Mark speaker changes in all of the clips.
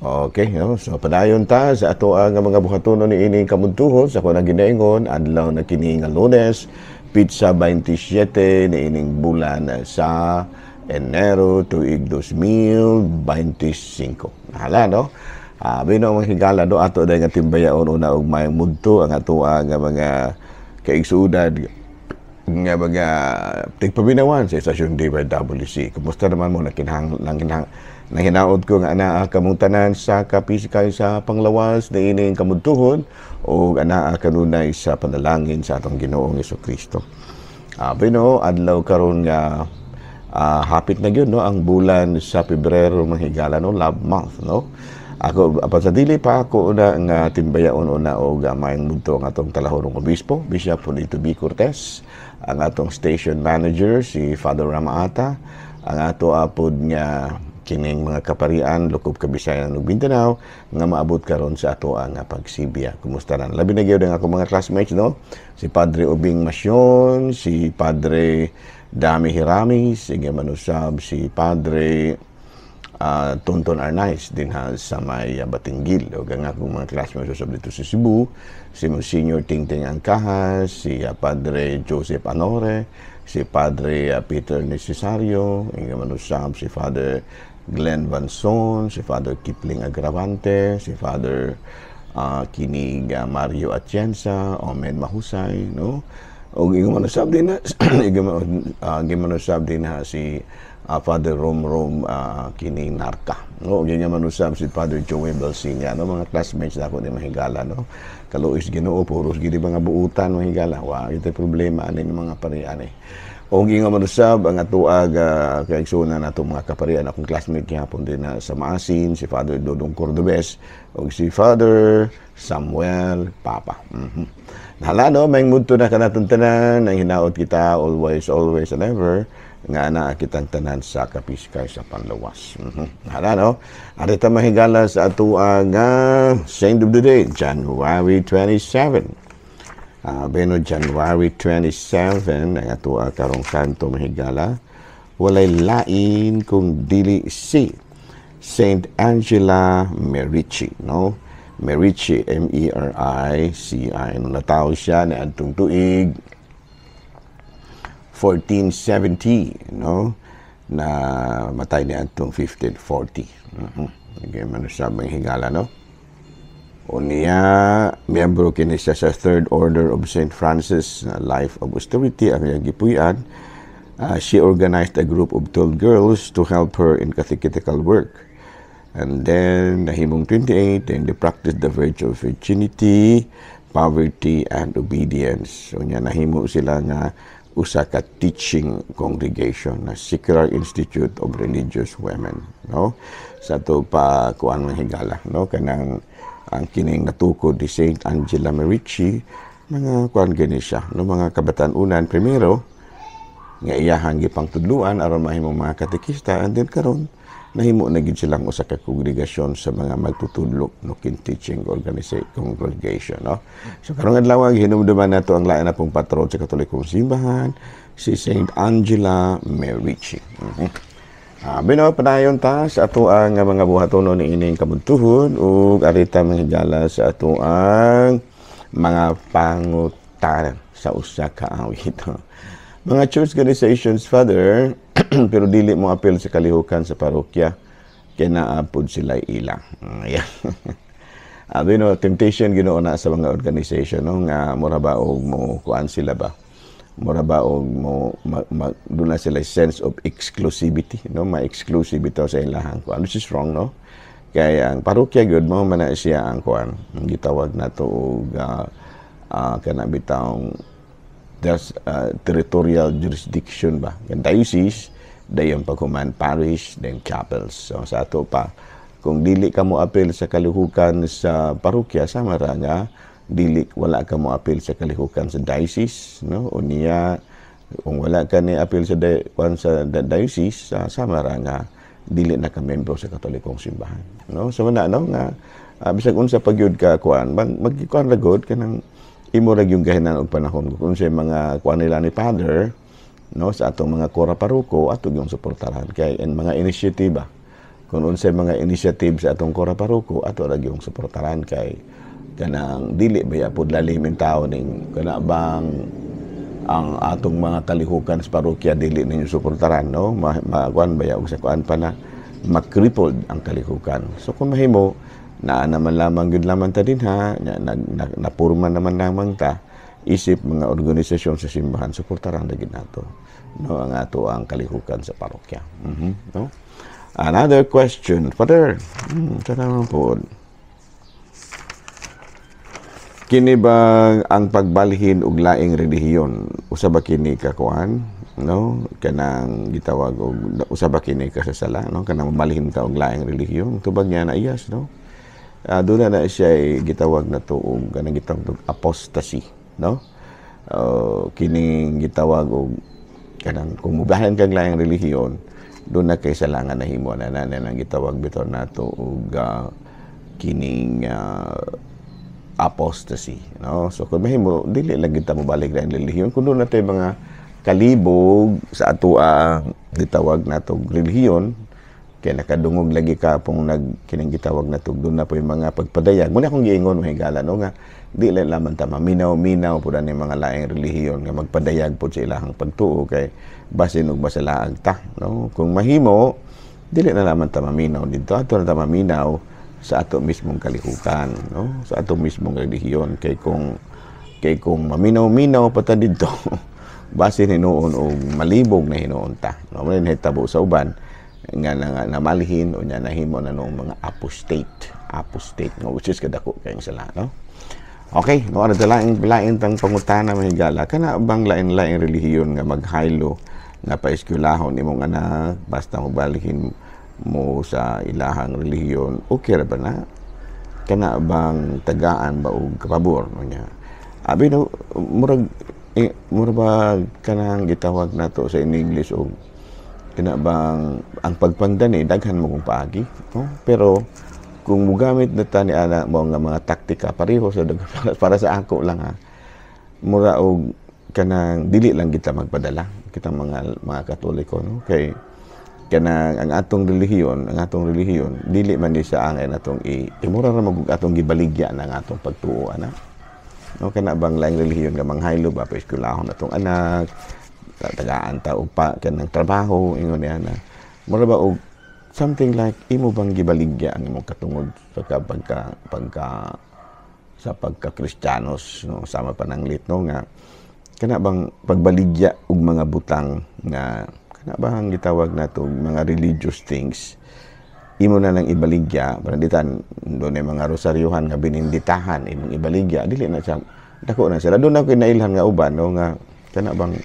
Speaker 1: Okay, no? So padayon ta sa ato ang mga buhatonon ni ining kamuntuhon sa kanang ginaingon adlaw na kini nga Lunes, petsa 27 ni ining bulan sa Enero tuig 2025. Hala, no? Bino mga higala, no, ato dahil nga timbayaon una og mayong mudto ang ato ang mga kaigsuonan nga mga tigpaminawan sa istasyon DYWC. Kumusta naman mo? Nakinhang nang kinhang nahinaot ko nga anaa kamong tanan sa kapisikay sa panglawas na ining kamudtuhon o anaa kanunay sa panalangin sa atong Ginoong Kristo. Bino, adlaw karon nga hapit na gyud, no, ang bulan sa Pebrero, mga higala, no, love month, no. Ako apan sa dili pa ako una nga timbayaon una og maayong mudto ang atong talahorong obispo, Bishop Juanito B. Cortez, ang atong station manager si Father Ramaata, ang ato apod nga kining mga kaparian lukob Kabisayan ug Mindanao nga maabot karon sa ato ang pagsibya. Kumusta na? Labi na gyud ang akong mga classmates, no? Si Padre Ubing Masyon, si Padre Dami Hiramis, sige manusab si Padre Tonton Arnaiz din ha sa may Batinguil. O ang akong mga classmates usab dito sa Cebu, si Monsignor Tingting Angkahas, si Padre Joseph Anore, si Padre Peter Necesario, inga manusab si Father Glenn Vanson, si Father Kipling Agravante, si Father kinig Mario Atienza, Omen Mahusay, no? O inga manusab din na, inga manusab din na si Father Rom Rom kining Narca. No, ganyan manusab si Father Joey Belsinia, no, mga classmates na ako ni mahigala, no. Kaluoy sa Ginoo, puros gid mga buutan, mga higala. Wa ito problema ani ng mga parian eh. O nga manusab ang atuag kaigsuonan natong mga kaparian, akong classmate gihapon din na sa Maasin, si Father Dodong Cordobes ug si Father Samuel Papa. Hala, no, may mudto na kanatong tanan ang hinaot kita always, always and ever nga naa kitang tanan sa kapiskay sa panlawas. Hala, no? Arita mahigala sa atoa nga Saint of the Day, January 27. Beno January 27 ang atoa karong santo, mahigala, walay lain kung dili si Saint Angela Merici, no? Merici, M E R I C I. No, natawo siya ni adtong tuig 1470, no? Na matay ni adtong 1540. Okay, manusab ang higala, no? Unya, miyembro kini siya sa Third Order of St. Francis na Life of Austerity ang iyang gipuy-an. She organized a group of 12 girls to help her in catechetical work. And then, nahimong 28, then they practiced the virtue of virginity, poverty, and obedience. So, niya nahimo sila nga usa ka teaching congregation na Secular Institute of Religious Women, no? Sa to pa kuan, mga higala, no, kanang ang kining natukod ni Saint Angela Merici, mga kuan gani siya, no, mga kabatan-unan primero nga iyahang gipangtudluan aron mahimong mga katekista, and then karon nahimo na gid silang usa ka kongregasyon sa mga magtutudlo, no, kin teaching organization congregation, no. So karong adlaw hinumduman nato ang lain na pong patron sa Katolikong Simbahan, si Saint Angela Merici. Bino, padayon ta sa ato ang mga buhatonon ni ining kabuntuhon ug arita, mga higala, sa ato ang mga pangutana sa usa ka awit. Mga church organizations, Father, pero dili mo apil sa kalihukan sa parokya kay naa pod sila ila. Ayan. Bino, temptation Ginoo na sa mga organization, no, nga mura ba og mo kuan sila ba? Mura ba og mo duna sila sense of exclusivity, no, ma-exclusive bitaw sa ilahang kuan, which is wrong, no? Kay ang parokya gyud mo man na siya ang kuan, ang gitawag nato og kana bitawng there's territorial jurisdiction ba. Kan diocese, dayon paghuman parish, then chapels. So sa ato pa, kung dili ka mo apil sa kalihukan sa parokya, sama ra nga dili wala ka mo apil sa kalihukan sa diocese, no? Unya kung wala ka ni apil sa kuan sa diocese, sama ra nga dili na ka membro sa Katolikong Simbahan, no? So na, no, nga bisag unsa pa gyud ka kuan, magkuan ra gud kanang imo ra gyud gahinan og panahon kung unsay mga kuan nila ni Father, no, sa atong mga kura paroko, ato yung suportahan kay and mga inisyatiba. Kung unsay mga initiative sa atong kora paroko, ato ra gyung suportaran kay kanang dili baya pod lalim in tao ning kana bang ang atong mga kalihukan sa parokya dili ninyo suportaran, no? Ma, kuan baya og sa kuan pa na makrippled ang kalihukan. So kung mahimo naa naman lamang gyud lamang ta dinha nya, napurma naman lamang ta isip mga organisasyon sa simbahan, suportaran na gyud nato, no, ang ato ang kalihukan sa parokya, no? Another question, Father. Naman po kini ba ang pagbalhin og laing relihiyon, usa ba kini ka kuan, no, kanang gitawag og usa ba kini ka sala, no, kanang mabalhin ka og laing relihiyon? Tubag niya na yes, no. Doon na siya gitawag na to og kanang gitawag og apostasy, no. Kining gitawag og kanang kung mubahin kag laing relihiyon, doon na kay sala nga nahimo na na nang gitawag bitaw nato og kining apostasy, no? So kung mahimo dili lang kita mobalik na relihiyon kung doon na mga kalibog sa ato ang gitawag nato relihiyon, kay nakadungog lagi ka pong nag kining gitawag nato, doon na po yung mga pagpadayag mo na akong giingon, mga higala, no, nga di lang lamang ta maminaw-minaw pud ani mga laing relihiyon nga magpadayag pud sa ilahang pagtuo kay basin og masalaag ta, no? Kung mahimo dili na lamang ta maminaw didto, ato na ta maminaw sa ato mismong kalihukan, no, sa ato mismong relihiyon, kay kung maminaw-minaw pa ta didto, basin hinuon og malibog na hinuon ta, no? Mo nahitabo sa uban nga na, namalihin o nya nahimo na noong mga apostate apostate nga which is kadako kayong sala, no? Okay, no, ano lain lain tang pangutana, mahigala. Kana bang lain-lain relihiyon nga maghaylo nga paeskwelahon imong anak basta mobalhin mo sa ilahang relihiyon, okay ra ba na? Kana bang tagaan ba og kapabor no niya? Abi no, murag eh, murag ba kanang gitawag nato sa in English og kana bang ang pagpangdani, daghan mo kung paagi, no? Pero kung mugamit na ta ni ana mo nga mga taktika pareho sa para sa ako lang ha, mura og kanang dili lang kita magpadala kitang mga Katoliko, no, kay kanang ang atong relihiyon dili man ni siya angay natong i mura ra mag atong gibaligya na ang atong pagtuo ana, no? Kana bang laing relihiyon nga manghaylo ba, paeskwelahon atong anak, tagaan ta og pa kanang trabaho, ingon niya na mura ba og something like imo bang gibaligya ang imong katungod sa pagka pagka sa pagka-Kristiyanos, no? Sama pa ng no, nga kana bang pagbaligya og mga butang nga kana bang gitawag nato mga religious things, imo na lang ibaligya para ditan doon ay mga rosaryuhan nga bininditahan, imong ibaligya, dili na siya dako na sila. Doon ako nailhan nga uban, no, nga kana bang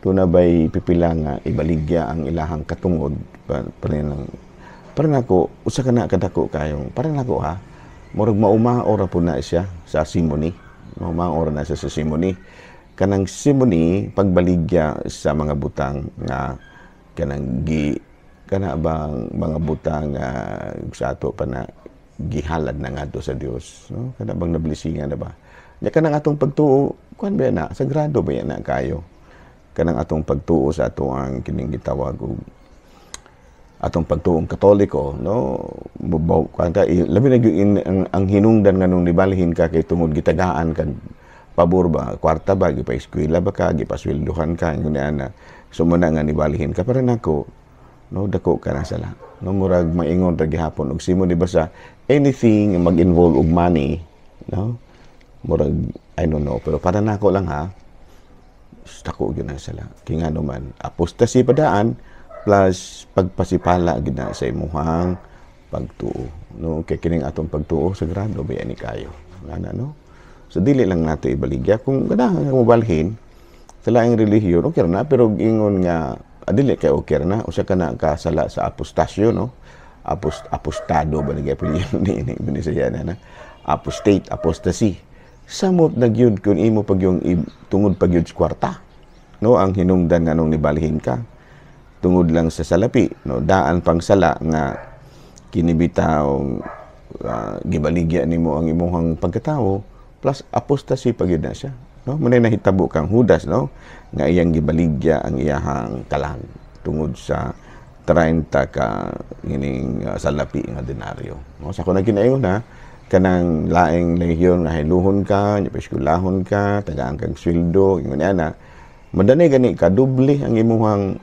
Speaker 1: tuna bay pipila nga ibaligya ang ilahang katungod pa, para nako usa ka na kadako kayong para nako ha, murag mauma ra po na siya sa simony. Mauma ra na siya sa simony, kanang simony, pagbaligya sa mga butang nga kanang gi kana bang mga butang nga sa ato pa na gihalad na ngadto sa Dios, no? Kana bang nablesingan na ba nya kanang atong pagtuo, kuan ba na, sagrado ba na kayo kanang atong pagtuo sa ato ang kining gitawag og atong pagtuong Katoliko, no? Mubaw ka, labi na gyud ang hinungdan nga nung nibalhin ka kay tungod gitagaan kag pabor ba, kwarta ba, gipa-eskwela ba ka, gipasweldohan ka, ingon na. So mo na nga nibalhin ka, para nako, no, dako ka na sala, no? Murag maingon ra gihapon og simony ba sa anything mag-involve og money, no? Murag I don't know, pero para nako lang ha, dako gyud ang sala kay ngano man apostasy padaan plus pagpasipala gid na sa imuhang pagtuo, no? Kay kining atong pagtuo, sagrado ba ni kayo ana, no? So dili lang nato ibaligya. Kung ganahan ka mobalhin sa laing relihiyon, okay na, pero ingon nga dili kay okay na, usa ka na kasala sa apostasyo, no? Apostado ba ni ni ni ni siya na apostate, apostasy. Samot na gyud kung imo pag yung tungod pag yun sa kwarta, no, ang hinungdan nga nung nibalhin ka tungod lang sa salapi, no? Daan pang sala nga kinibitaw gibaligya nimo ang imuhang pagkatao plus apostasy pag yun na siya, no? Muna nahitabo kang Judas, no, nga iyang gibaligya ang iyahang kalag tungod sa 30 ka ining salapi nga denaryo, no? Sa ako na ginaingon ha, kanang laing lehiyon nga hiluhon ka, nya eskwelahon ka, tagaan kag sweldo, ingon ana, madani gani ka doble ang imuhang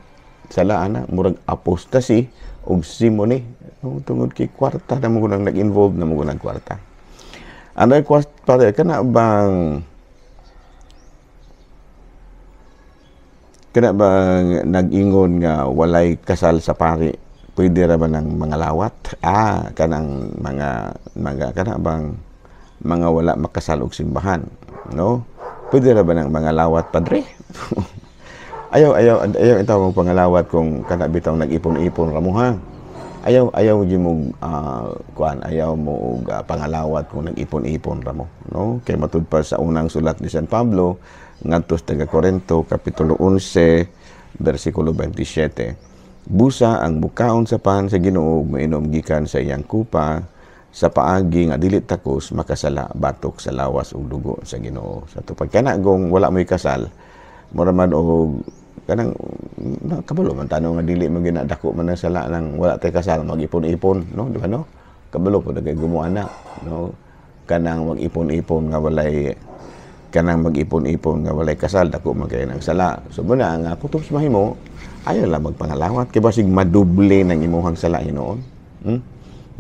Speaker 1: sala ana, murag apostasy og simony, no? Tungod kay kwarta na mo nang nag-involve na mo nang kwarta. Another question, Father, kana bang nag-ingon nga walay kasal sa pari, pwede ra ba ng mga lawat? Kanang mga kana bang mga wala makasal og simbahan, no? Pwede ra ba ng mga lawat, padre? Ayaw ayaw ayaw itaw mong pangalawat kung kana bitaw nag-ipon-ipon ra mo ha. Ayaw ayaw gyud mo kuan, ayaw mo og pangalawat kung nag-ipon-ipon ra mo, no? Kay matud pa sa unang sulat ni San Pablo ngadto sa taga Corinto, kapitulo 11 bersikulo 27, busa ang mukaon sa pan sa Ginoo ug mainom gikan sa iyang kupa sa paagi nga dili takos, makasala batok sa lawas ug dugo sa Ginoo. Sa to pagkanagong wala mo'y kasal, mura man og kanang na, kabalo man tanong nga dili mo ginadako man ang sala nang wala tay kasal, mag-ipon-ipon, no? Di ba, no? Kabalo po kay gumawa na, no? Kanang mag-ipon-ipon nga walay, kanang mag-ipon-ipon nga walay kasal, dako man kay nang sala. So muna nga kutob sa mahimo, ayaw lang magpangalawat kay basig maduble ng imuhang sala hinuon.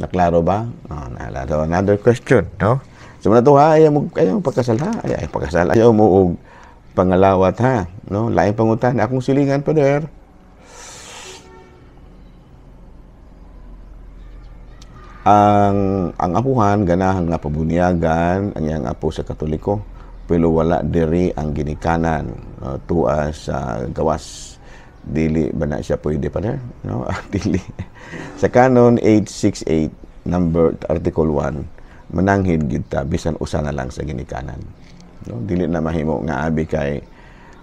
Speaker 1: Naklaro ba? Oh, nala. So, another question, no? So muna to ha, ayaw mo pagkasal ha, ayaw pagkasal, ayaw mo og pangalawat ha, no? Laing pangutan akong silingan, Pader. Ang apuhan ganahan nga pabunyagan ang iyang apo sa Katoliko, pero wala diri ang ginikanan, no? Tua sa gawas, dili ba na siya pwede, Pader, no? Dili. Sa Canon 868 number article 1, mananghid gyud ta bisan usa na lang sa ginikanan, no? Dili na mahimo nga abi kay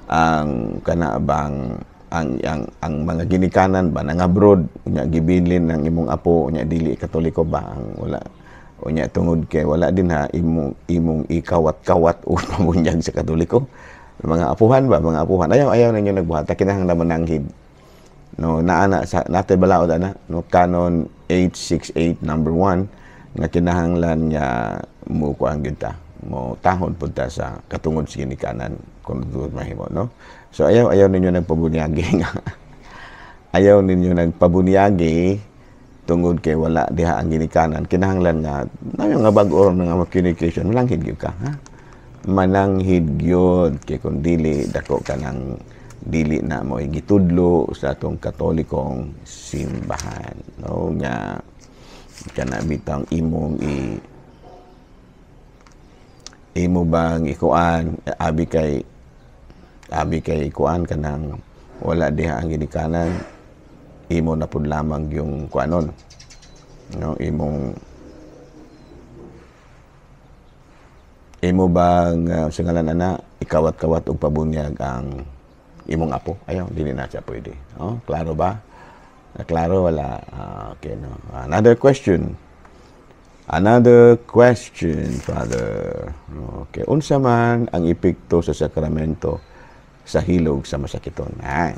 Speaker 1: ang kana bang ang mga ginikanan ba nang abroad, unya gibilin ng imong apo, unya dili Katoliko ba ang wala, unya tungod kay wala din ha, imong ikawat-kawat o pamunyag sa Katoliko. Mga apuhan ba, mga apuhan, ayaw ayaw ninyo nagbuhat, kinahanglan mananghid, no? Naana sa natay balaod ana, no? Canon 868 number 1 nga kinahanglan nga mo kuan gyud ta, mo tahod pud ta sa katungod sa ginikanan kung tungod mahimo, no? So ayaw ayaw ninyo nagpabunyagi nga ayaw ninyo nagpabunyagi tungod kay wala diha ang ginikanan. Kinahanglan nga nayo nga bag-o nga communication, mananghid gyud ka ha, mananghid gyud kay kun dili dako ka nang dili na mo gitudlo sa atong Katolikong simbahan, no? Nga kana bitang imong i imo bang ikuan abi kay ikuan kanang wala diha ang ginikanan, imo na pud lamang yung kuanon, no? Imong imo bang sa ngalan ana ikawat-kawat og pabunyag ang imong apo, ayaw, dili na siya pwede. Oh, klaro ba? Klaro wala? Okay, no? Another question. Another question, Father. Okay, unsa man ang epekto sa sakramento sa hilog sa masakiton? Ay,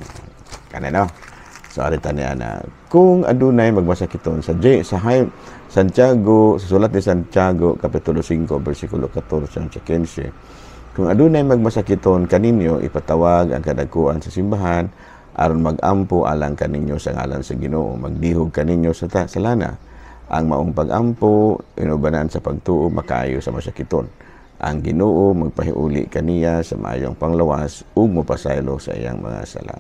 Speaker 1: kana, no? So arita niya na kung adunay magmasakiton sa J, sa Hay, Santiago, sa sulat ni Santiago kapitulo 5 bersikulo 14 sa 15, kung adunay magmasakiton kaninyo, ipatawag ang kadagkuan sa simbahan aron magampo alang kaninyo sa ngalan sa Ginoo, magdihog kaninyo sa lana. Ang maong pagampo inubanan sa pagtuo makaayo sa masakiton. Ang Ginoo magpahiuli kaniya sa maayong panglawas ug mopasaylo sa iyang mga sala.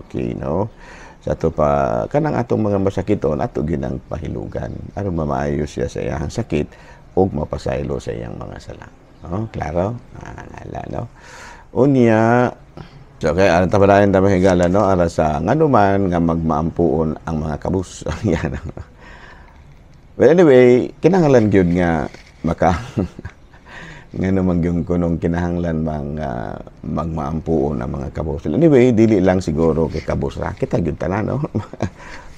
Speaker 1: Okay, no? Sa ato pa kanang atong mga masakiton, ato ginang pahilugan aron mamaayo siya sa iyang sakit ug mapasaylo sa iyang mga sala. Oh, klaro? Ah, no? Unya, so kay aron tabalayan ta mahigala, no, ara sa nganuman nga magmaampuon ang mga kabus. Yan. Well, anyway, kinahanglan gyud nga maka ngano man gyud kunong kinahanglan bang magmaampuon ang mga kabus. Anyway, dili lang siguro kay kabus ra kita gyud tanan, no?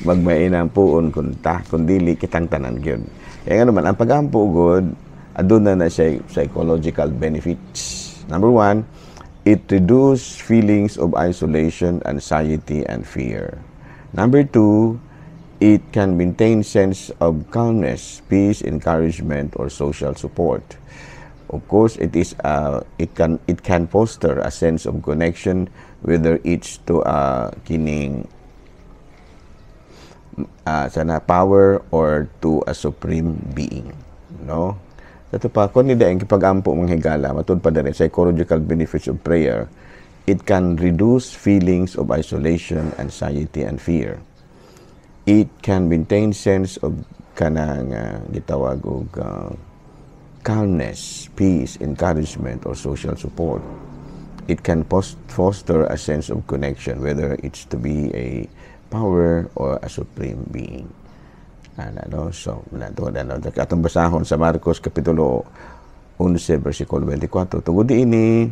Speaker 1: Magmainampuon kun ta, kun dili kitang tanan gyud. Kaya ngano man ang pagampo gud, aduna na siya psychological benefits. Number one, it reduce feelings of isolation, anxiety, and fear. Number two, it can maintain sense of calmness, peace, encouragement, or social support. Of course, it can foster a sense of connection, whether it's to kining sana power or to a supreme being, no? Ato pa kun ni daing pag-ampo, mga higala, matud pa diri, psychological benefits of prayer: it can reduce feelings of isolation, anxiety, and fear. It can maintain sense of kanang gitawag og calmness, peace, encouragement, or social support. It can foster a sense of connection, whether it's to be a power or a supreme being. Ano, so, nato, ano, atong basahon sa Marcos Kapitulo 11, versikulo 24. "Tungod ini,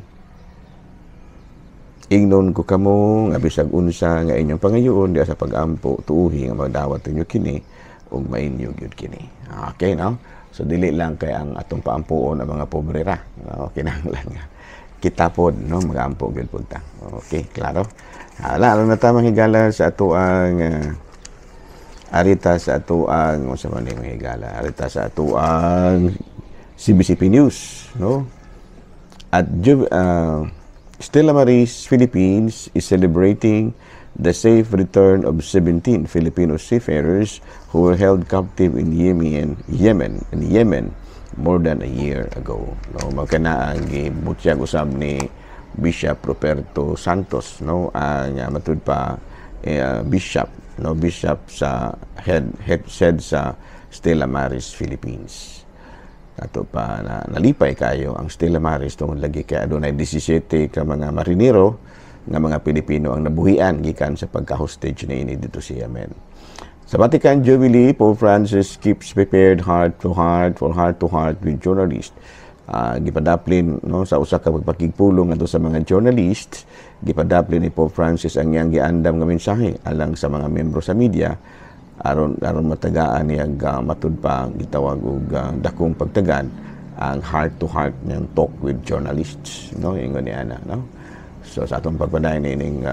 Speaker 1: ingnon ko kamo nga bisag unsa nga inyong pangayoon diha sa pag-ampo, tuuhi nga magdawat ninyo kini ug mainyo gyud kini." Okay, no? So dili lang kay ang atong paampuon ang mga pobre ra. No? Kinahanglan nga kita pod, no, magampo gyud pud ta. Okay, klaro. Hala, aron na ta, mga higala, sa ato ang arita sa ato ang unsa man ni, mga higala, arita sa ato ang CBCP News, no? At Stella Maris Philippines is celebrating the safe return of 17 Filipino seafarers who were held captive in Yemen more than a year ago. No, mao kana ang gibutyag usab ni Bishop Roberto Santos, no, ang matud pa bishop, no, bishop sa head head said sa Stella Maris Philippines. Ato pa na, nalipay kayo ang Stella Maris tungod lagi kay adunay 17 ka mga marinero nga mga Pilipino ang nabuhian gikan sa pagka-hostage niini dito sa Yemen. Sa Vatican Jubilee, Pope Francis keeps prepared heart to heart for heart to heart with journalists. Gipadaplin, no, sa usa ka pagpakigpulong ngadto sa mga journalist, gipadaplin ni Pope Francis ang iyang giandam nga mensahe alang sa mga miyembro sa media aron aron matagaan niya matud pa gitawag og dakong pagtagan ang heart to heart niyang talk with journalists, no, ingon niya ana, no? So sa atong pagpadayon ining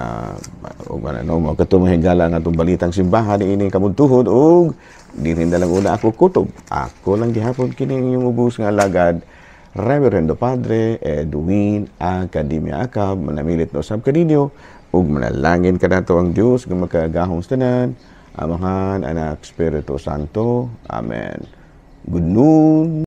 Speaker 1: ug ano mo katong higala nga atong balitang simbahan ining kabuntuhon ug dinhi na lang una ako kutob. Ako lang gihapon kini inyong ubos nga alagad, Reverendo Padre Edwin Academia Acab, manamilit no sab kaninyo ug manalangin kanato ang Dios nga makagahong sa tanan, Amahan, Anak, Espiritu Santo. Amen. Good noon.